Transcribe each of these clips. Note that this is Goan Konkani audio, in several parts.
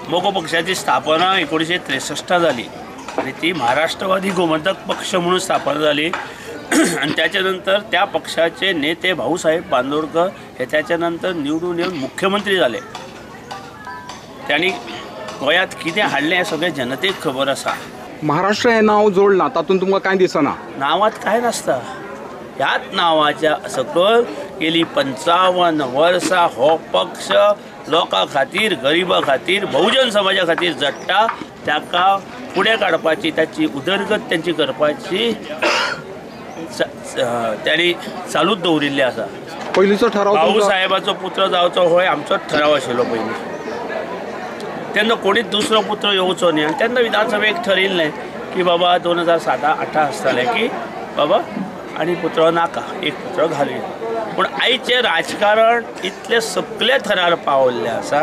मगो पक्षाची स्थापना 1963 जाली आनी ती महाराष्ट्रवादी गोमंतक पक्ष म्हणून स्थापना जाली आनी त्याच्या नंतर त्या पक्षाचे नेते भाऊसाहेब बांदोडकर हे त्याच्या नंतर निवडून येऊन मुख्यमंत्री जाले. त्यांनी गोंयांत कितें हाडलें हें सगळें जनतेक खबर आसा. महाराष्ट्र हें नांव जोडलां तातूंत तुमकां कांय दिसना? नांवांत कांय नासता. ह्याच नांवाच्या सकयल गेली 55 वर्सां हो पक्ष लोकां खातीर, गरिबां खातीर, बहुजन समाजा खातीर झडटा. ताका फुडें काडपाची, ताची उदरगत तांची करपाची तांणी चालूच दवरिल्लें आसा. पयलींचो ठराव भाऊसाहेबाचो पुत्र जावचो होय आमचोच ठराव आशिल्लो पयलीं. तेन्ना कोणीच दुसरो पुत्र येवचो न्ही आनी तेन्ना विधानसभेक ठरयिल्लें की बाबा 2007-8 आसतालें की बाबा आनी पुत्र नाका, एक पुत्र घालुया. पूण आयचें राजकारण इतलें सगळे थरार पावल्लें आसा.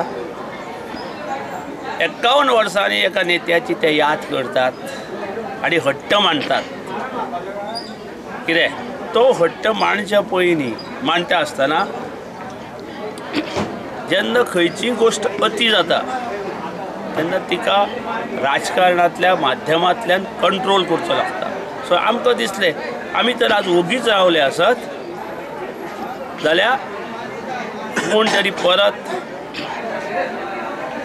51 वर्सांनी एका नेत्याची ते याद करतात आनी हट्ट मांडटात. कितें तो हट्ट मांडच्या पयलीं, मांडटा आसतना जेन्ना खंयची गोश्ट अती जाता तेन्ना तिका राजकारणांतल्या माध्यमांतल्यान कंट्रोल करचो लागता. सो आमकां दिसलें आमी तर आज ओगीच रावले आसत जाल्यार कोण तरी परत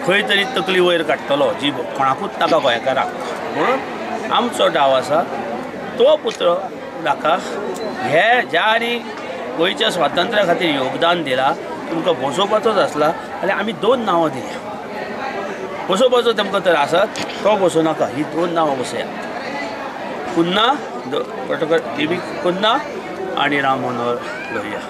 खंय तरी तकली वयर काडटलो जी कोणाकूच नाका गोंयकाराक. म्हणून आमचो डाव आसा तो पुत्र नाका. हे ज्यांनी गोंयच्या स्वातंत्र्या खातीर योगदान दिलां तुमकां बसोवपाचोच आसला जाल्यार आमी 2 नांवां दिल्या. बसोवपाचो तुमकां तर आसत तो बसोवं नाका, ही 2 नांवां बसयात. कुन्हा डॉक्टर डी बी कुन्हा आनी राम मनोहर लोहिया.